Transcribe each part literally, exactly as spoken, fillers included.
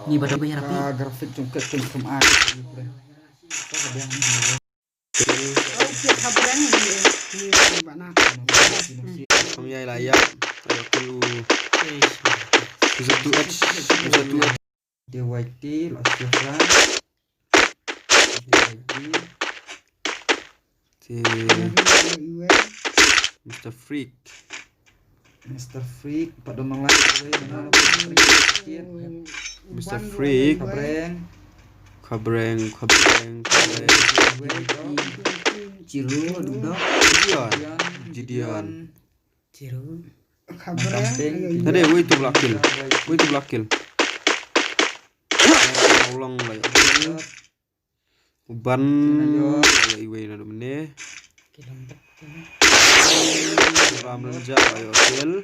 Ni ba dong ba ïa rapi. Ka graphic jong ka kum kum ar. Ka biang ni. Kum ïa la ïa. Ayo kill u. User two H. User two H. D Y T, Lost Your Friend. D Y T. Te Mister Freak. Mister Freak, pat don lang. Mister Freak. Khabreng. Khabreng, khabreng, khabreng. Chiru, Dudo. Gideon. Gideon. Chiru. Khabreng. Tade, wei tu black kill. Wei tu black kill. Long lai. Uban ayo iwei na dumne. Ram Lenja ayo kill.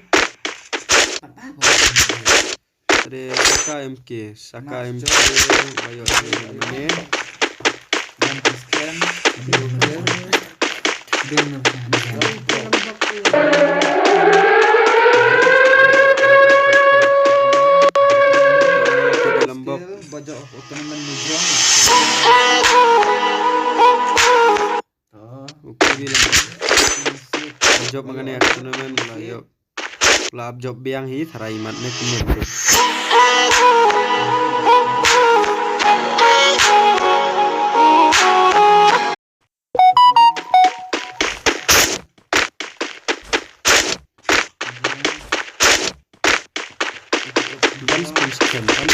Tade Saka M K, Saka M K ayo iwei na dumne. Lambok. Uku bi lambok. Job mangane tournament la yo. Lap job biang hi tharai mat ne kumne. Ban spin scam, ban